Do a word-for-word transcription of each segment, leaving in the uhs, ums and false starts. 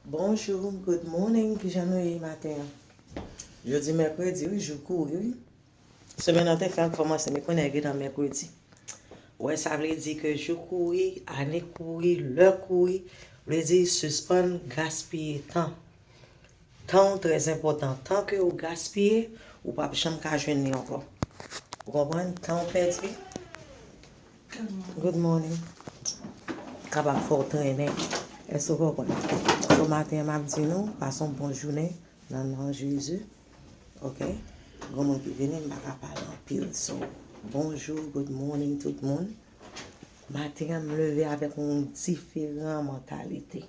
Bonjou, good morning, kijan nou ye maten an? Jodi mèkredi, wi, jou kouri, wi. Semèn nan te fèk kòmanse, men kounye a gentan mèkredi. Wè, sa vle di ke jou kouri, ane kouri, lè kouri, vle di sispann gaspiye tan. Tan w trè enpòtan. Tan ke ou gaspiye, ou p ap janm ka jwenn li ankò. Ou konprann? Tan w pèdi. Good morning. Kapab fè w trennen. Èske w konprann? So, maten an, m ap di nou, pase yon bon jounen nan non Jezi. Ok? Gen moun ki vini, m pa ka pale anpil. So, bonjou, good morning tout moun. Maten an, m leve avèk yon diferan mantalite.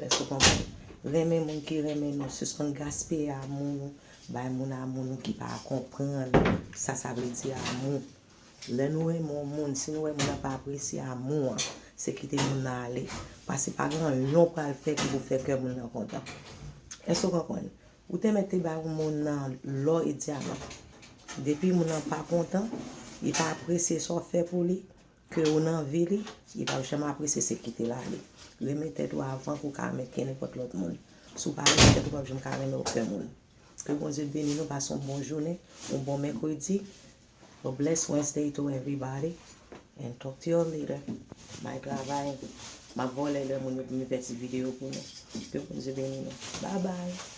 Èske w konprann? Renmen moun ki renmen nou, sispann gaspiye amou nou, bay moun amou nou ki pa konprann sa sa vle di amou. Lè nou renmen yon moun, si nou wè moun nan pa apresye amou an, se kite moun nan ale. Paske pa gen anyen w pral fè ki pou fè kè moun nan kontan. Èske w konprann? Ou te mèt te bay yon moun nan lò e dyaman. Depi moun nan pa kontan, li pa apresye sa w fè pou li, ke ou nan vi li, li p ap janm apresye, se kite l ale. Renmen tèt ou avan ke w ka renmen kenenpòt lòt moun. Si w pa renmen tèt ou, w p ap janm ka renmen okenn moun. Ke Bondye beni nou, pase yon bon jounen, yon bon mèkredi. A blessed Wednesday to everybody. And talk to you later. Bay travay. M ap vòlè lè moun yo pou m fè ti videyo pou nou. Ke Bondye beni nou. Bye bye.